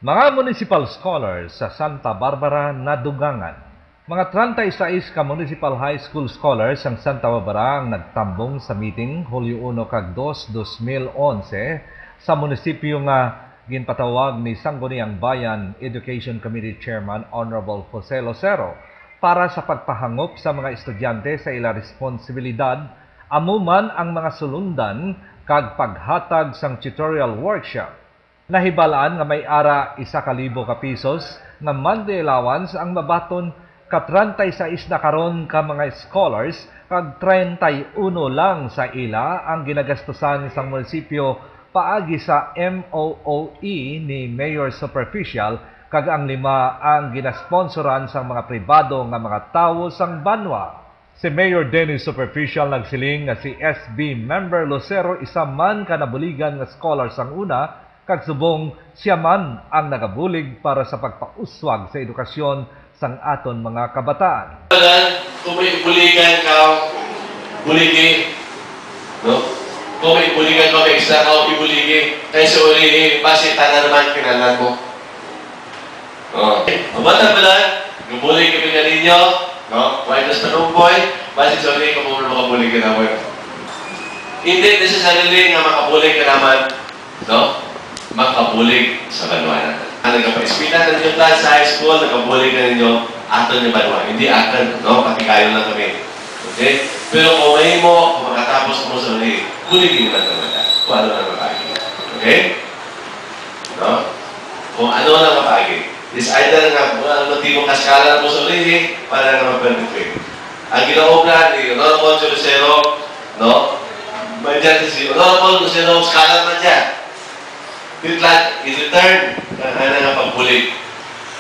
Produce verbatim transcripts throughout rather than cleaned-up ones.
Mga municipal scholars sa Santa Barbara nadugangan. Mga treinta y seis ka municipal high school scholars sang Santa Barbara ang nagtambong sa meeting Hulyo uno kag dos, dos mil onse sa munisipyo nga ginpatawag ni Sangguniang Bayan Education Committee Chairman Honorable Jose Lucero para sa pagpahangop sa mga estudyante sa ila responsibilidad, amo man ang mga sulundan kag paghatag sang tutorial workshop. Nahibal-an nga may ara isa ka libo ka pisos nga monthly allowance ang mabaton ka treinta y seis na karon ka mga scholars, kag treinta y uno lang sa ila ang ginagastusan sang munisipyo paagi sa M O O E ni Mayor Superficial, kag ang lima ang ginasponsoran sang mga pribado nga mga tawo sang banwa. Si Mayor Dennis Superficial nagsiling nga si S B member Lucero isa man ka nabuligan nga scholar sang una, kag subong sia man ang nagabulig para sa pagpauswag sa edukasyon sang aton mga kabataan. Kung may buligan ka, buligi. No? Kung may buligan ka, may extra ka, ibuligi. Kay sa uli, basi tanan naman kinahanglan mo. Oh, mabata pa lang, gabulig kami kaninyo, no? Why does panumboy? Basi sa uli, kamo makabulig ka naman. Hindi necessarily nga makabulig ka naman, no? Makabulig sa banwa natin. Ang nagkapa-eskwela na ninyo, class sa high school, nakabulig na ninyo, aton yung banwa. Hindi aton, no? Patigayon lang kami. Okay? Pero kung may mo, kung makatapos mo sa uli, buligin naman naman na. Kung ano na mabagi. Okay? No? Kung ano na mabagi. It's either nga, kung ano di mo kaskalan mo sa uli, para na ma-perpetuate. Ang ginaobra ni Honorable Lucero, no? May dyan si Honorable Lucero, scholar man dyan. Bitlat, in return, ang ana nga pagbulig,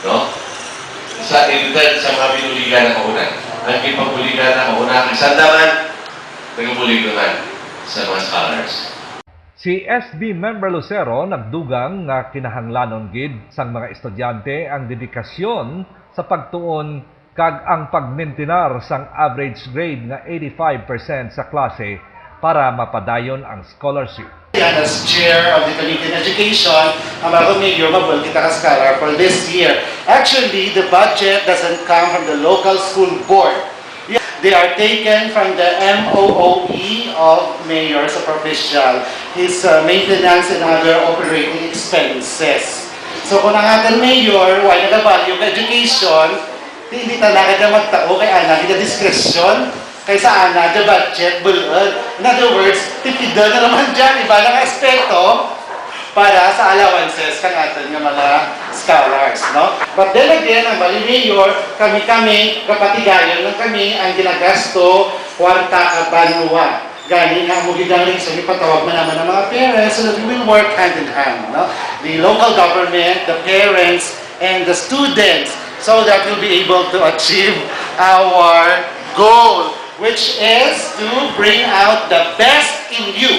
no? Sa in return sa mga binuligan na kauna. Ang ginpagbuligan na kauna, ang sandaman, nagabulig naman sa mga scholars. Si S B member Lucero nagdugang nga kinahanglanon gid sang mga estudyante ang dedikasyon sa pagtuon kag ang pagmintinar sang average grade nga eighty-five percent sa klase para mapadayon ang scholarship. Yan, as chair of the Committee on Education, ang bago mayor, mabul kita ka scholar for this year. Actually, the budget doesn't come from the local school board. They are taken from the M O O E of mayors of official, his uh, maintenance and other operating expenses. So kung ang ating mayor, why nagabalyo ka education, hindi ta na ka magtao kay ana, kita discretion, kaysa ana, the budget, bulod. In other words, tipidan na naman dyan, iba ng aspeto para sa allowances kang aton nga mga scholars, no? But then again, ang bali mayor, kami-kami, kapatigayon lang kami ang ginagasto, kwarta ka banwa. Gani nga mo gid ang reason ipatawag man naman ang mga parents so that we will work hand in hand, no? The local government, the parents, and the students so that we'll be able to achieve our goal, which is to bring out the best in you.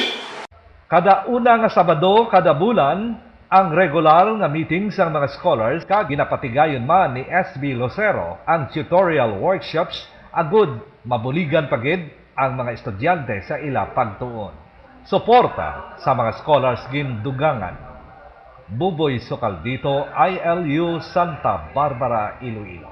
Kada una nga Sabado kada bulan, ang regular nga meeting sang mga scholars, kag ginapatigayon man ni S B Lucero ang tutorial workshops agud mabuligan pa gid ang mga estudyante sa ila pagtuon. Suporta sa mga scholars gindugangan. Buboy Sukaldito, I L U, Santa Barbara, Iloilo.